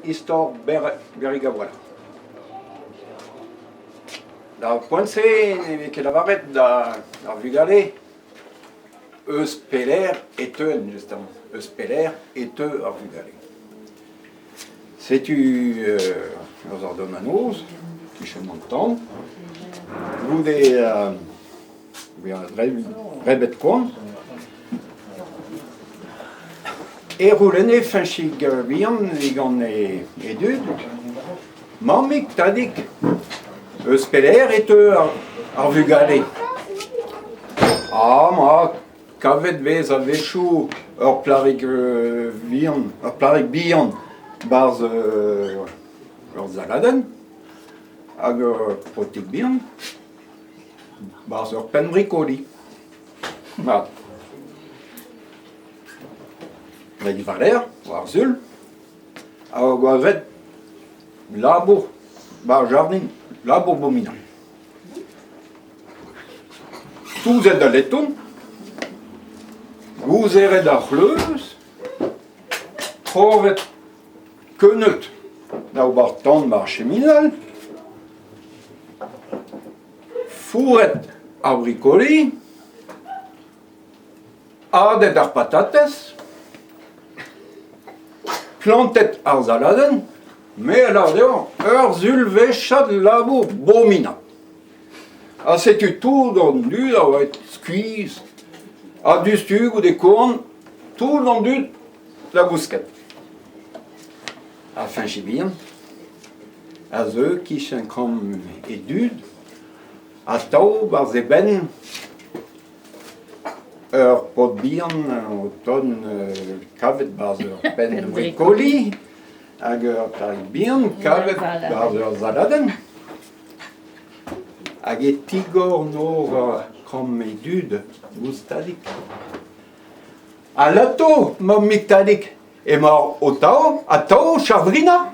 istor berr-berrig a-walc'h. D'ar poent-se ne vez ket lavaret d'ar vugale eus pelec'h e teuent justement, eus pelec'h e teu ar vugale. Setu ur sardon a noz, kichen an tan, goude bezañ drebet koan, e c'houlenne Feñchig bihan digant e dud, Mammig, tadig, eus pelec'h e teu ar vugale ? Ah ma, kavet 'vez a-wechoù ur plac'hig vihan, ur plac'hig bihan 'barzh ur saladenn hag ur paotrig bihan 'barzh ur penn-brikoli. Mat. Met war-lerc'h, war Sul, a oa graet labour 'ba ar jardin, labour bominal. Touzet al leton, gouzeret ar c'hleuz, trovet keuneud da ober tan 'ba ar chiminal, fouret ar brikoli, hadet ar patatez, plantet ar saladenn, me a lâr deoc'h ur sulvezhad labour bominapl. Ha setu tout an dud a oa skuizh ha diouzhtu goude koan tout an dud da gousket. Ar Feñchi bihan a zeu kichen kambr e dud atav 'barzh e benn ur paotr bihan o tont kavet 'barzh ur penn brikoli hag ur plac'hig bihan kavet 'barzh ur saladenn. Hag e tigor nor kambr e dud goustadik. Alato, mammig tadig, emaoc'h ho-taou atav o chardrinañ ?